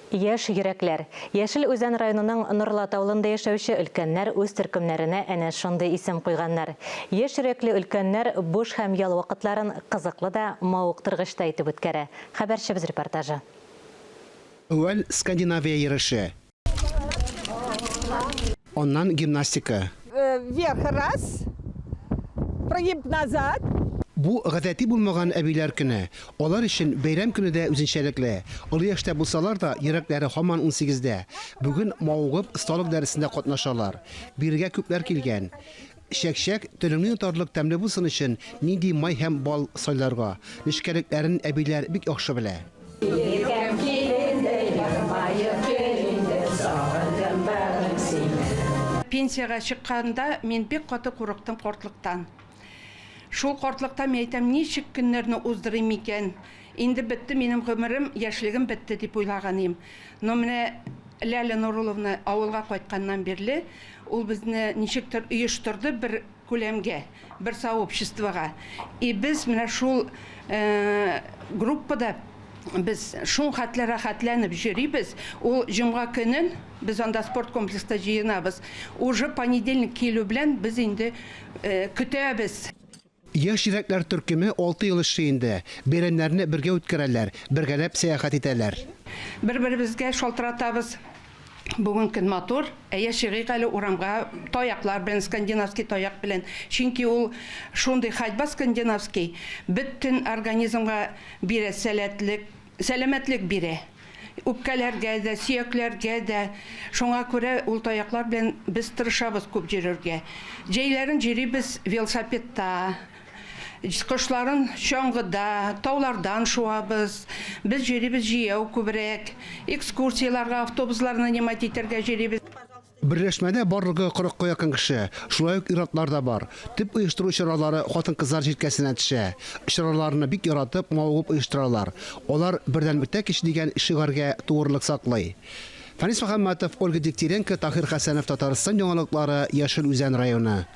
Яшь йөрәкләр. Яшел Үзән районының Норлат авылында яшәүче өлкәннәр үз төркемнәренә әнә шундый исем куйганнар. Яшь йөрәкле өлкәннәр буш һәм ял вакытларын кызыклы да, мавыктыргыч та итеп үткәрә. Хәбәрчебез репортажы. Әүвәл Скандинавия йөреше. Аннан гимнастика. Вверх раз, прогиб назад. Бу гадәти булмаган әбиләр көне. Алар өчен бәйрәм көне дә үзенчәлекле. Олы яшьтә булсалар да, йөрәкләре һаман унсигездә. Бүген мавыгып осталык дәресендә катнашалар. Бирегә күпләр килгән. Чәкчәк, телеңне йотарлык тәмле булсын өчен нинди май һәм бал сайларга, нечкәлекләрен әбиләр бик яхшы белә. Иркәм килендәй, елмаеп көл инде, Сагындым, бәгърем, сине. Пенсиягә чыкканда мин бик каты курыктым картлыктан. Шул картлыкта мин әйтәм, ничек көннәрне уздырыйм икән? Инде бетте минем гомерем, яшьлегем бетте дип уйлаган идем. Но менә Ляля Нурулловна авылга кайтканнан бирле ул безне ничектер оештырды бер күләмгә, бер сообществога. И без менә шул группада без шул хәтле рәхәтләнеп йөрибез. Ул җомга көнен без анда спорт комплекста җыенабыз. Уже понедельник килү белән без инде көтәбез. Яшь йөрәкләр төркеме алты ел эшли инде. Бәйрәмнәрне бергә үткәрәләр, бергәләп сәяхәт итәләр. Бер-беребезгә шалтыратабыз, Бүген көн матур, әйә чыгыйк әле урамга таяклар белән, скандинавский таяк белән. Чөнки ул шундый ходьба скандинавский, бөтен организмга бирә сәләтлек, сәламәтлек бирә. Үпкәләргә дә, сөякләргә дә. Шуңа күрә ул таяклар белән без тырышабыз күп йөрергә. Җәйләрен йөрибез велосипедта, кышларын чаңгыда, таулардан шуабыз. Без йөрибез җәяү күбрәк. Экскурсияләргә автобуслар нанимать итәргә йөрибез. Берләшмәдә барлыгы кырыкка якын кеше, шулай ук ир-атлар да бар. Төп оештыру чаралары хатын-кызлар җилкәсенә төшә. Чараларны бик яратып, мавыгып оештыралар. Алар Бердәнлектә көч дигән шигарьгә тугрылык саклый. Фәнис Мөхәммәтов, Ольга Дегтяренко, Таһир Хәсәнов, Татарстан яңалыклары, Яшел Үзән районы.